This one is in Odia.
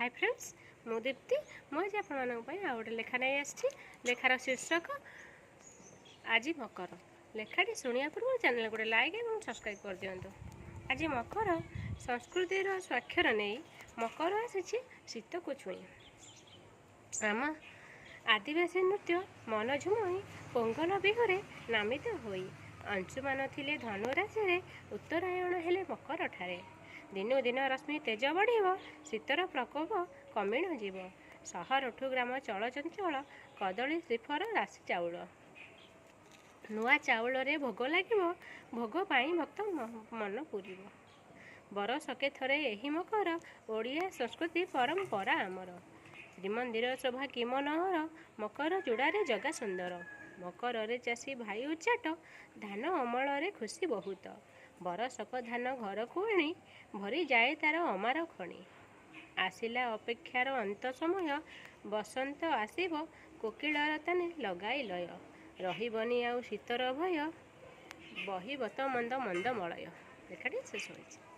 ହାଇ ଫ୍ରେଣ୍ଡସ୍, ମୁଁ ଦୀପ୍ତି। ମୁଁ ଆଜି ଆପଣମାନଙ୍କ ପାଇଁ ଆଉ ଗୋଟେ ଲେଖା ନେଇ ଆସିଛି। ଲେଖାର ଶୀର୍ଷକ ଆଜି ମକର। ଲେଖାଟି ଶୁଣିବା ପୂର୍ବରୁ ଚ୍ୟାନେଲ୍ ଗୋଟେ ଲାଇକ୍ ଏବଂ ସବସ୍କ୍ରାଇବ୍ କରିଦିଅନ୍ତୁ। ଆଜି ମକର, ସଂସ୍କୃତିର ସ୍ୱାକ୍ଷର ନେଇ ମକର ଆସିଛି ଶୀତକୁ ଛୁଇଁ। ଆମ ଆଦିବାସୀ ନୃତ୍ୟ ମନ ଝୁମଇ, ପୋଙ୍ଗଲ ବିହୁରେ ନାମିତ ହୋଇ। ଅଂଶୁମାନ ଥିଲେ ଧନୁରାଶିରେ, ଉତ୍ତରାୟଣ ହେଲେ ମକରଠାରେ। ଦିନୁ ଦିନ ରଶ୍ମି ତେଜ ବଢ଼ିବ, ଶୀତର ପ୍ରକୋପ କମିଣ ଯିବ। ସହରଠୁ ଗ୍ରାମ ଚଳଚଞ୍ଚଳ, କଦଳୀ ଶ୍ରୀଫଳ ରାଶି ଚାଉଳ। ନୂଆ ଚାଉଳରେ ଭୋଗ ଲାଗିବ, ଭୋଗ ପାଇଁ ଭକ୍ତ ମନ ପୂରିବ। ବରଷକେ ଥରେ ଏହି ମକର, ଓଡ଼ିଆ ସଂସ୍କୃତି ପରମ୍ପରା ଆମର। ଶ୍ରୀମନ୍ଦିର ଶୋଭା କି ମନୋହର, ମକର ଚୂଡ଼ାରେ ଜଗା ସୁନ୍ଦର। ମକରରେ ଚାଷୀ ଭାଇ ଉଚ୍ଚାଟ, ଧାନ ଅମଳରେ ଖୁସି ବହୁତ। ବରଷକ ଧାନ ଘରକୁ ଆଣି, ଭରିଯାଏ ତାର ଅମାର ଖଣି। ଆସିଲା ଅପେକ୍ଷାର ଅନ୍ତ ସମୟ, ବସନ୍ତ ଆସିବ କୋକିଳର ତାନେ ଲଗାଇ ଲୟ। ରହିବନି ଆଉ ଶୀତର ଭୟ, ବହିବ ତ ମନ୍ଦ ମନ୍ଦ ମଳୟ। ଲେଖାଟି ଶେଷ ହୋଇଛି।